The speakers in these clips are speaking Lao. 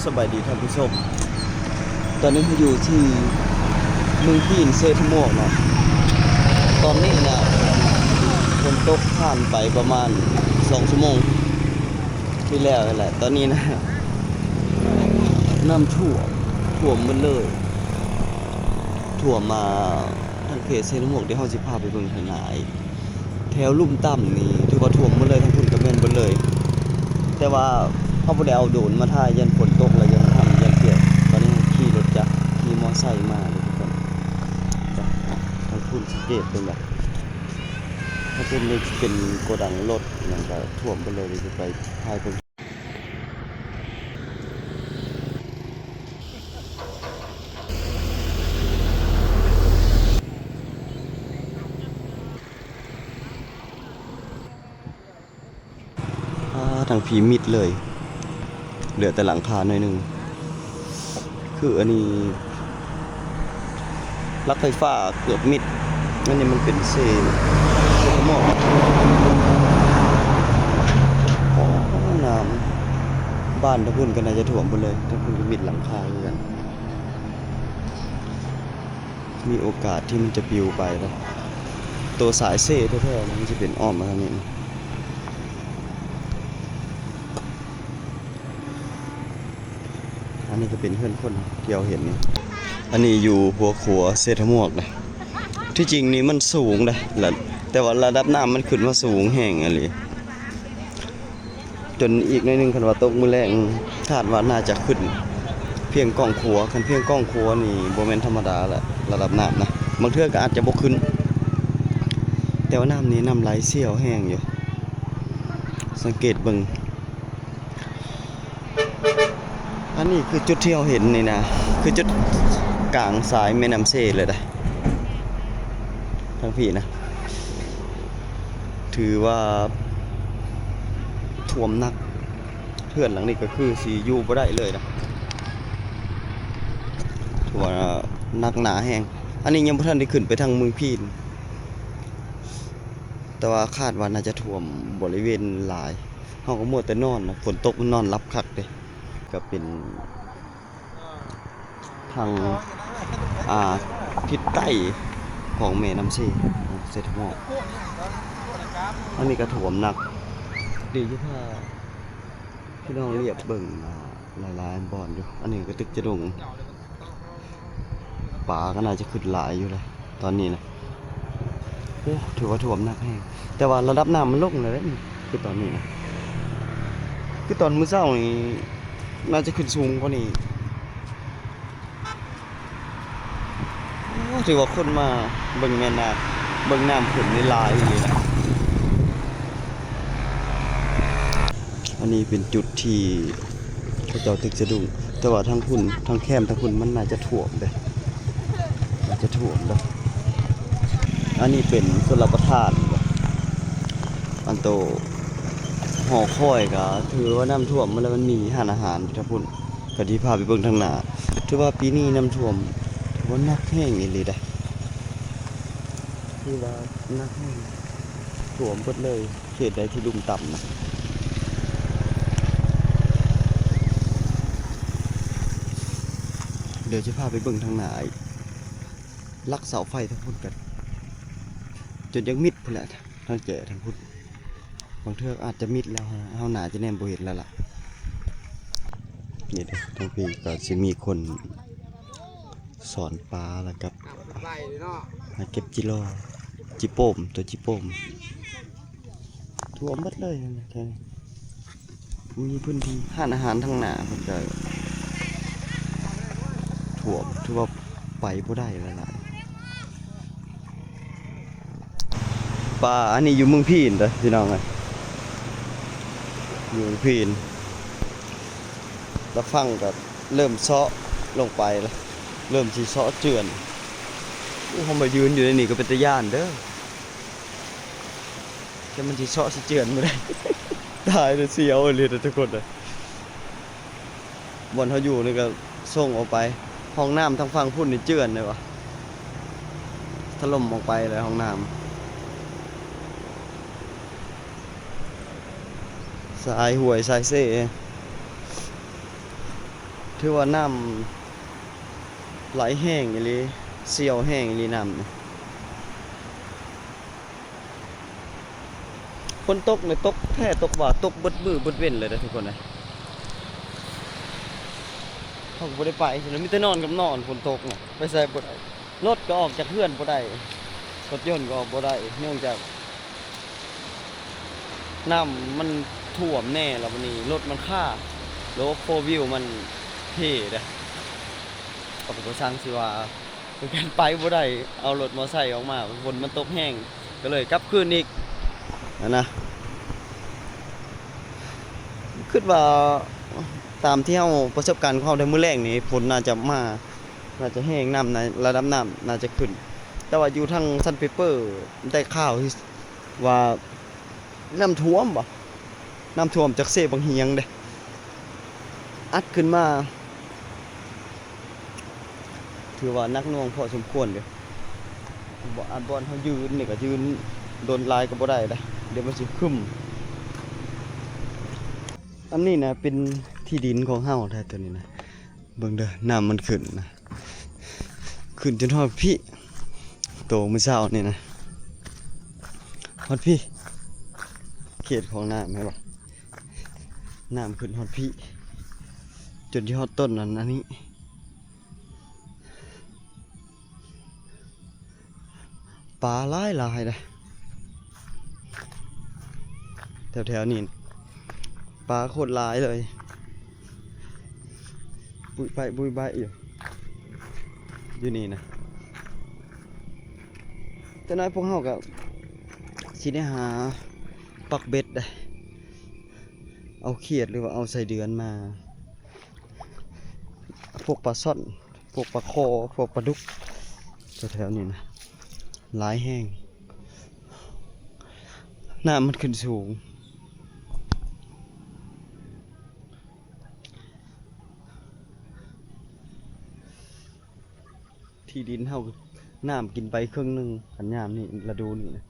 ສະບາຍດີທ່ານຜູ້ຊົມ, ຕອນນີ້ເຮົາຢູ່ທີ່ເມືອງພີນ ເຊທະມວກເນາະ. ຕອນນີ້ນະ ຝົນຕົກຜ່ານໄປປະມານສອງຊົ່ວໂມງທີ່ແລ້ວຫັ້ນແຫຼະ. ຕອນນີ້ນະ ນ້ຳຖ້ວມ ຖ້ວມໝົດເລີຍ, ຖ້ວມມາທາງເຂດເຊທະມວກ. ດຽວເຮົາຊິພາໄປເບິ່ງຂ້າງໜ້າອີກ. ແຖວລຸ່ມຕ່ຳນີ້ຖືວ່າຖ້ວມໝົດເລີຍ, ທາງພຸ້ນກໍແມ່ນເບິດເລີຍ. ແຕ່ວ່າເຮົາບໍ່ໄດ້ເອົາໂດຣນມາຖ່າຍ ຢ້ານຝົນຕົກ ແລ້ວຢ້ານຫ້ຳ ຢ້ານປຽກ. ຕອນນີ້ເຮົາຂີ່ລົດຈັກ ຂີ່ມໍໄຊມາເດີທຸກຄົນ. ທາງພຸ້ນສັງເກດເບິ່ງລະ, ທາງພຸ້ນນີ້ເປັນໂກດັງລົດຫຍັງກໍຖ້ວມເບິດເລີຍ. ດຽວຈະໄປຖ່າຍເບິ່ງ. ອາ ທາງພີ້ມິດເລີຍ, ເຫຼືອແຕ່ຫຼັງຄາໜ້ອຍໜຶ່ງ. ຄືອັນນີ້ ຫຼັກໄຟຟ້າເກືອບມິດ. ອັນນີ້ມັນເປັນເຊ ເຊທະມອກ. ໂອ້ ນ້ຳ ບ້ານທາງພຸ້ນກໍໜ້າຈະຖ້ວມເບິດເລີຍ, ທາງພຸ້ນກໍມິດຫຼັງຄາຄືກັນ. ມີໂອກາດທີ່ມັນຈະປິວໄປເດ້. ໂຕສາຍເຊແທ້ໆ ມັນຊິເປັນອ້ອມມາທາງນີ້. ອັນນີ້ກໍເປັນເຮືອນຄົນທີ່ເຮົາເຫັນນີ້. ອັນນີ້ຢູ່ຫົວຂົວເຊທະມວກນະ. ທີ່ຈິງນີ້ມັນສູງເດ້ ແລະ ແຕ່ວ່າລະດັບນ້ຳມັນຂຶ້ນມາສູງແຮງອີ່ຫຼີ. ຈົນອີກໜ້ອຍໜຶ່ງ ຄັນວ່າຕົກມື້ແລງ ຄາດວ່າໜ້າຈະຂຶ້ນພຽງກ້ອງຂົວ. ຄັນພຽງກ້ອງຂົວນີ້ບໍ່ແມ່ນທຳມະດາລະ ລະດັບນ້ຳນະ. ບາງເທື່ອກໍອາດຈະບໍ່ຂຶ້ນ, ແຕ່ວ່ານ້ຳນີ້ ນ້ຳໄຫຼສ່ຽວແຮງຢູ່. ສັງເກດເບິ່ງ. ອັນນີ້ຄືຈຸດທີ່ເຮົາເຫັນນີ້ນະ ຄືຈຸດກາງສາຍແມ່ນ້ຳເຊເລີຍນະ. ທາງພີ້ນະ ຖືວ່າຖ້ວມໜັກ. ເຮືອນຫຼັງນີ້ກໍຄືຊິຢູ່ບໍ່ໄດ້ເລີຍນະ, ຖືວ່າໜັກໜາແຮງ. ອັນນີ້ຍັງບໍ່ທັນໄດ້ຂຶ້ນໄປທາງເມືອງພີນ, ແຕ່ວ່າຄາດວ່າໜ້າຈະຖ້ວມບໍລິເວນຫຼາຍ. ເຮົາກໍມົວແຕ່ນອນນະ, ຝົນຕົກມັນນອນຫຼັບຄັກເດ້. ກໍເປັນທາງ ອ່າ ທິດໃຕ້ຂອງແມ່ນ້ຳເຊ ເຊທະມອກ. ອັນນີ້ກໍຖ້ວມໜັກ. ດຽວຈະພາພີ່ນ້ອງລຽບເບິ່ງ ອ່າ ຫຼາຍໆບ່ອນຢູ່. ອັນນີ້ກໍຕຶກຈະດົງ. ປາກໍໜ້າຈະຂຶ້ນຫຼາຍຢູ່ເດ້ຕອນນີ້ນະ. ໂອ້ ຖືວ່າຖ້ວມໜັກແຮງ, ແຕ່ວ່າລະດັບນ້ຳມັນລົງແລ້ວເດ້. ຄືຕອນນີ້ນະ ຄືຕອນມື້ເຊົ້ານີ້ໜ້າຈະຂຶ້ນສູງກວ່ານີ້. ໂອ້ ຖືວ່າຄົນມາເບິ່ງແມ່ນ້ຳ ເບິ່ງນ້ຳຂຶ້ນນີ້ຫຼາຍອີ່ຫຼີນະ. ອັນນີ້ເປັນຈຸດທີ່ເຂົາເຈົ້າຕຶກສະດຸ້ງ, ແຕ່ວ່າທາງພຸ້ນ ທາງແຄມທາງພຸ້ນມັນໜ້າຈະຖ້ວມເດ້, ໜ້າຈະຖ້ວມເດ້. ອັນນີ້ເປັນຊົນລະປະທານເດ້, ອັນໂຕຫໍຄອຍກໍຖືວ່ານ້ຳຖ້ວມໝົດແລ້ວ, ມັນມີຮ້ານອາຫານຢູ່ທາງພຸ້ນ, ກໍທີ່ພາໄປເບິ່ງທາງໜ້າ. ຖືວ່າປີນີ້ນ້ຳຖ້ວມ ຖືວ່າໜັກແຮງອີ່ຫຼີເດ້, ຖືວ່າໜັກແຮງ, ຖ້ວມເບິດເລີຍ. ເຂດໃດທີ່ລຸ່ມຕ່ຳນະ. ດຽວຈະພາໄປເບິ່ງທາງໜ້າອີກ, ຫຼັກເສົາໄຟທາງພຸ້ນກັນ ຈົນຢາກມິດພຸ້ນແຫຼະ, ທາງແຈທາງພຸ້ນ. ບາງເທື່ອອາດຈະມິດແລ້ວ, ເຮົາໜ້າຈະແນມບໍ່ເຫັນແລ້ວລະ. ນີ້ເດ້, ທາງພີ້ກໍຊິມີຄົນ ສອນປາ ແລ້ວກໍຫາເກັບຈິລໍ ຈິໂປ້ມ, ຕົວຈິໂປ້ມ. ຖ້ວມເບິດເລີຍແຖວນີ້, ມີພື້ນທີ່ຮ້ານອາຫານທາງໜ້າເພິ່ນກໍຖ້ວມ, ຖືວ່າໄປບໍ່ໄດ້ແລ້ວລະ. ປາ ອັນນີ້ຢູ່ເມືອງພີນເດີພີ່ນ້ອງເອີຍ, ຢູ່ເມືອງພີນ. ລະຝັ່ງກໍເລີ່ມເຊາະລົງໄປລະ, ເລີ່ມຊິເຊາະເຈື່ອນ. ໂອ້ ເຮົາມາຢືນຢູ່ໃນນີ້ກໍເປັນຕາຢ້ານເດີ, ແຕ່ມັນຊິເຊາະຊິເຈື່ອນມື້ໃດ. ຕາຍແລ້ວ, ສຽວອີ່ຫຼີເດີທຸກຄົນເດີ. ບ່ອນເຮົາຢູ່ນີ້ກໍສົ່ງອອກໄປ, ຫ້ອງນ້ຳທາງຝັ່ງພຸ້ນນີ້ເຈື່ອນເດ້ວ່າ, ຖະຫຼົ່ມອອກໄປແລ້ວຫ້ອງນ້ຳ. ສາຍຫ້ວຍສາຍເຊ. ຖືວ່ານ້ຳໄຫຼແຮງອີ່ຫຼີ, ສ່ຽວແຮງອີ່ຫຼີນ້ຳນີ້. ຝົນຕົກນີ້ຕົກແທ້ຕົກວ່າ, ຕົກເບິດມື້ເບິດເວັນເລີຍເດ້ທຸກຄົນເອີຍ. ເຮົາກໍບໍ່ໄດ້ໄປ, ມີແຕ່ນອນກັບນອນ, ຝົນຕົກນະ ໄປໃສບໍ່ໄດ້. ລົດກໍອອກຈາກເຮືອນບໍ່ໄດ້, ລົດຍົນກໍອອກບໍ່ໄດ້ ເນື່ອງຈາກນ້ຳມັນຖ້ວມແນ່ ແລ້ວບັດນີ້ລົດມັນຄາ, ໂລໂຟວິວມັນເພເດ້. ຂ້ອຍກໍບໍ່ຊ່າງຊິວ່າ ຄືກັນ, ໄປບໍ່ໄດ້, ເອົາລົດມໍໄຊອອກມາ, ຝົນມັນຕົກແຮງ ກໍເລີຍກັບຄືນອີກຫັ້ນນະ. ຄິດວ່າຕາມທີ່ເຮົາ ປະສົບການຂອງເຮົາໃນມື້ແລງນີ້ ຝົນໜ້າຈະມາ ໜ້າຈະແຮງ, ນ້ຳ ລະດັບນ້ຳໜ້າຈະຂຶ້ນ. ແຕ່ວ່າຢູ່ທາງຊັນເປເປີ ໄດ້ຂ່າວວ່ານ້ຳຖ້ວມບໍ? ນ້ຳຖ້ວມຈາກເຊບັ້ງຮຽງເດ້ ອັດຂຶ້ນມາ. ຖືວ່າໜັກໜ່ວງພໍສົມຄວນເດ້. ບໍ່ ອັນບ່ອນເຮົາຢືນນີ້ກໍຢືນດົນຫຼາຍກໍບໍ່ໄດ້ເດ້, ດຽວມັນຊິຄຶ້ມ. ອັນນີ້ນະເປັນທີ່ດິນຂອງເຮົາແທ້ ຕົວນີ້ນະ. ເບິ່ງເດີ ນ້ຳມັນຂຶ້ນນະ, ຂຶ້ນຈົນຮອດພີ້, ໂຕມື້ເຊົ້ານີ້ນະ ຮອດພີ້. ເຂດຂອງນ້ຳ ເຫັນບໍ່? ນ້ຳຂຶ້ນຮອດພີ້ ຈົນຊິຮອດຕົ້ນນັ້ນ ອັນນີ້. ປາຫຼາຍໆເດ້ ແຖວໆນີ້ ປາໂຄດຫຼາຍເລີຍ, ປຸຍໄປປຸຍໄປຢູ່ ຢູ່ນີ້ນະ. ຈັກໜ້ອຍພວກເຮົາກໍຊິໄດ້ຫາປັກເບັດເດ້, ເອົາຂຽດ ຫຼືວ່າເອົາໄສ້ເດືອນມາ. ພວກປາຊ່ອນ ພວກປາຄໍ່ ພວກປາດຸກ ແຖວໆນີ້ນະ ຫຼາຍແຮງ. ນ້ຳມັນຂຶ້ນສູງ. ທີ່ດິນເຮົາ ນ້ຳກິນໄປເຄິ່ງໜຶ່ງ ຄັນຍາມນີ້ ລະດູນີ້ນະ.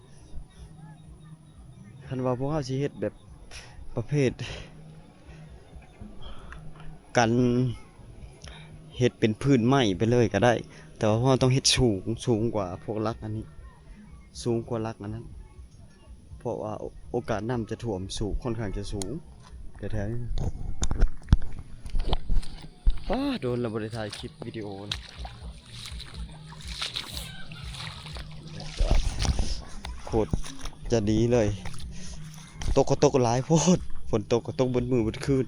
ຄັນວ່າພວກເຮົາຊິເຮັດແບບປະເພດ ກັນເຮັດເປັນພື້ນໄມ້ໄປເລີຍກໍໄດ້, ແຕ່ວ່າພວກເຮົາຕ້ອງເຮັດສູງ ສູງກວ່າພວກຫຼັກອັນນີ້ ສູງກວ່າຫຼັກອັນນັ້ນ, ເພາະວ່າໂອ ໂອກາດນ້ຳຈະຖ້ວມສູງ ຄ່ອນຂ້າງຈະສູງແທ້ໆ. ປ້າ ໂດນແລ້ວບໍ່ໄດ້ຖ່າຍຄລິບວິດີໂອນະ. ໂຄດຈະດີເລີຍ. ຕົກກໍຕົກຫຼາຍໂພດ, ຝົນຕົກກໍຕົກເບິດມື້ເບິດຄືນ.